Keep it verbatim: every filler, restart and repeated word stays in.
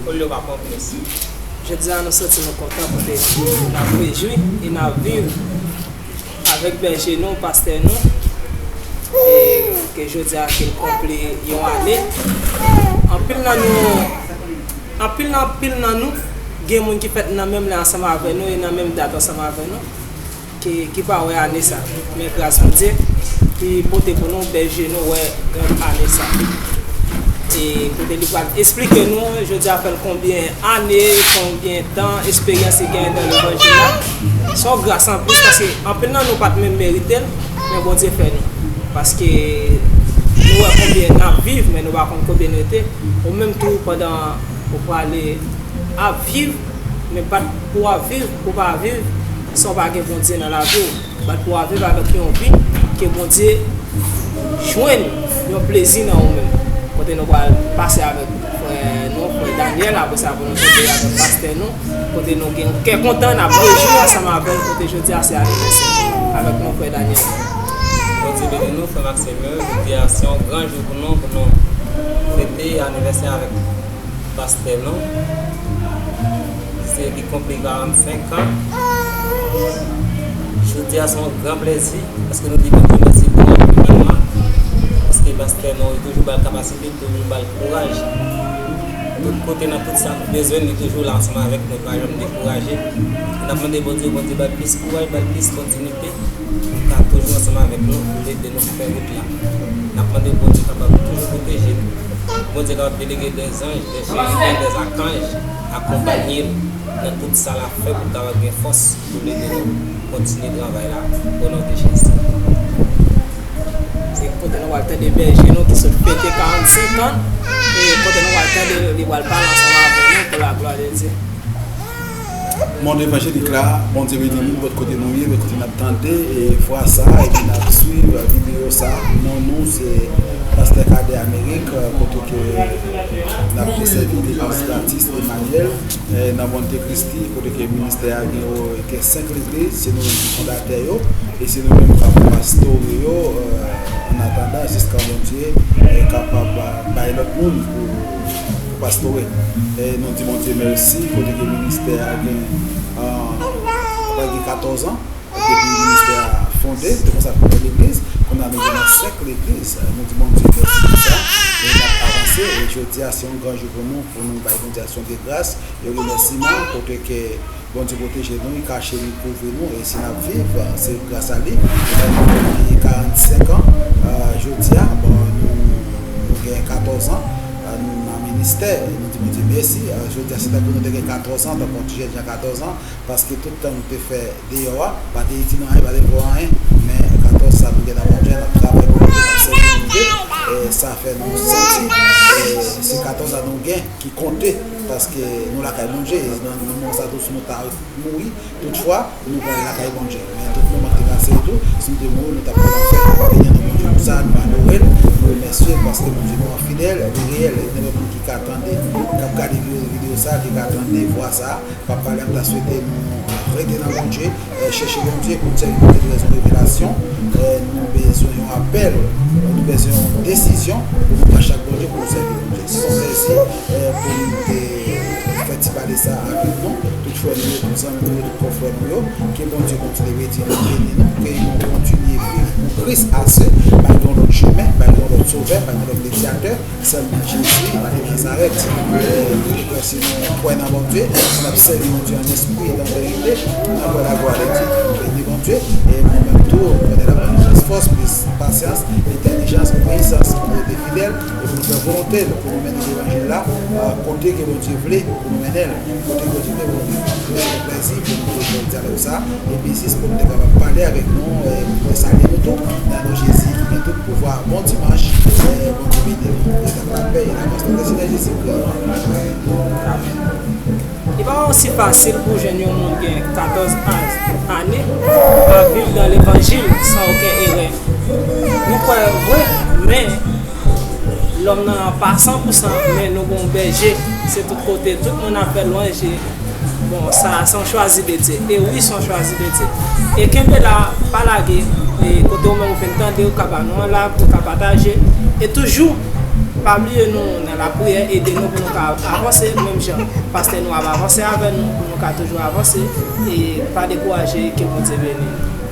olye yo pa pran plis. Jodi a, nou santi nou kontan paske n ap rejwi e n ap viv avèk bèje nou, pastè nou, e ke jodi a ke l konple yon ane. Anpil nan nou, anpil nan, anpil nan nou, gen moun ki fèt nan menm lè ansanm avè nou e nan menm dat ansanm avè nou, ki, ki pa wè ane sa. Men gras Bondye, ki pote pou nou, bèje nou wè gran ane sa. E kote li pral esplike nou, jodi a fè l konbyen ane, konbyen tan, esperyans li genyen nan levanjil la. Se yon gras anplis, paske anpil nan nou pa t menm merite l, men Bondye fè nou. Paske nou wè konbyen n ap viv, men nou pa konn konbyen n rete. Ou menm tou, pandan ou prale ap viv, men bat pou w ap viv, pou w pa viv, san w pa gen Bondye nan lavi w. Bat pou w ap viv avèk yon vi ke Bondye jwenn yon plezi nan ou menm. Kote nou pral pase avèk frè nou, frè Daniel, apre sa pou nou tonbe avèk pastè nou, kote nou gen yon kè kontan, n ap rejwi ansanm avè l, kote jodi a se anivèsè avèk nou, frè Daniel. Bondye beni nou, frè Maxime, jodi a se yon gran jou pou nou, pou nou fete anivèsè avèk pastè nou. Se li konple karannsenk an. Jodi a se yon gran plezi, paske nou di Bondye mèsi pou anpil nan, paske pastè nou, li toujou ba l kapasite, li toujou ba l kouraj. Tout kote, nan tout sa nou bezwen, li toujou la ansanm avèk nou, li pa janm dekouraje. N ap mande Bondye, Bondye ba l plis kouraj, ba l plis kontinite, pou l ka toujou ansanm avèk nou, pou l ede nou fè wout la. N ap mande Bondye kapab toujou pwoteje nou. Bondye kapab delege dè zanj, dè cheribin, dè zakanj, akonpanye l nan tout sa l ap fè pou l kapab gen fòs pou l ede nou kontinye travay la. O non de Jezi. Se kote nou pral tande bèje nou ki sot fete karannsenk an, e kote nou pral tande li pral pale ansanm avè nou pou la glwa de Dye. Mond evanjelik la, Bondye beni nou, nenpòt kote nou ye, nenpòt kote n ap tande, e fwa sa, epi n ap swiv videyo sa. Non nou se Pastè Cadet Amérique, kote ke n ap sèvi legliz Batis Emmanuel, e nan Monte Cristi, kote ke ministè a gen, gen senk legliz, se nou menm ki fondatè yo, e se nou menm k ap pastore yo, e, an atandan, jiska Bondye, e, kapab, e, bay lòt moun pou pou pastore. E nou di Bondye mèsi, kote ke ministè a gen, ah, apre gen katòz an, depi ministè a fonde, te konsa fè legliz, kounye a nou gen senk legliz. Nou di Bondye mèsi pou sa, e n ap avanse, e jodi a se yon gran jou pou nou, pou nou bay Bondye aksyon de gras, e remèsiman, kote ke Bondye pwoteje nou, li kache nou, li kouvri nou, e si n ap viv, se gras a li. Depi karannsenk an, euh, jodi a, bon, nou, nou gen katòz an, euh, nou nan ministè, e nou di Bondye mèsi. Euh, jodi a, se tankou nou te gen katòz an, tankou yon ti jèn jan katòz an, paske tout tan nou te fè deyò a, pa te itil nou anyen, pa te vo anyen, men katòz sa nou gen nan Bondye, n ap travay pou Bondye, n ap sèvi Bondye, e sa fè nou santi, e se katòz an nou gen, ki konte, paske nou lakay Bondye, e nan, nan moman sa tou, si nou ta mouri, toutfwa, nou pral lakay Bondye. Men tout moman ki te pase yo tou, si nou te mouri, nou t ap nan lanfè. Nou pa beni non Bondye pou sa, nou adore l, nou remèsye l, paske Bondye nou an fidèl, li reyèl, e nenpòt moun ki ka tande, k ap gade videyo, videyo sa, ki ka tande vwa sa, k ap pale, m ta swete nou rete nan Bondye, e chèche Bondye pou n sèvi Bondye, nou bezwen revelasyon, e nou bezwen yon apèl, nou bezwen yon desizyon pou nou pran chak Bondye, pou nou sèvi Bondye. Se yon plezi, e pou nou te fè ti pale sa avèk nou, tout frè nou yo, tout zanmi nou yo, tout konfrè nou yo, ke Bondye kontinye beni nou, beni nou, ke nou kontinye viv pou Kris ase, pa gen yon lòt chemen, pa gen yon lòt sovè, pa gen yon lòt medyatè, sèlman Jezi de Nazarèt. E si nou kwè nan Bondye, si n ap sèvi Bondye an espri e an verite, n ap wè laglwa de Dye. Nou beni Bondye, e nou menm tou, Bondye ap ban nou plis fòs, plis pasyans, entèlijans, obeyisans pou nou rete fidèl e pou nou fè volonte l, pou nou mennen levanjil la, a, kote ke Bondye vle pou nou mennen l, kote ke Bondye vle pou nou viv. Se yon plezi pou nou jwenn dyalòg sa. Epi jis pou nou te kapab pale avèk nou, e, pou nou salye nou tou, nan non Jezi ki gen tout pouvwa. Bon dimanch, e, Bondye beni nou. Rete ak lapè e lavans nan Senyè Jezi Kris. Amèn. Li pa osi fasil pou jwenn yon moun gen katòz ane ap viv nan levanjil san okenn erè. Nou kwè vre, men lòm nan pa san pou san, men nou gon bèje, se tout kote, tout moun ap fè lwanj, e, bon, sa, se yon chwazi de Dye. E wi, se yon chwazi de Dye. E kenbe la, pa lage, e kote ou menm ou fin tande, ou ka ba nou yon like, ou ka pataje, e toujou, Pa bliye nou nan lapriyè, ede nou pou nou ka avanse menm jan pastè nou ap avanse avè nou, pou nou ka toujou avanse e pa dekouraje, ke Bondye beni nou.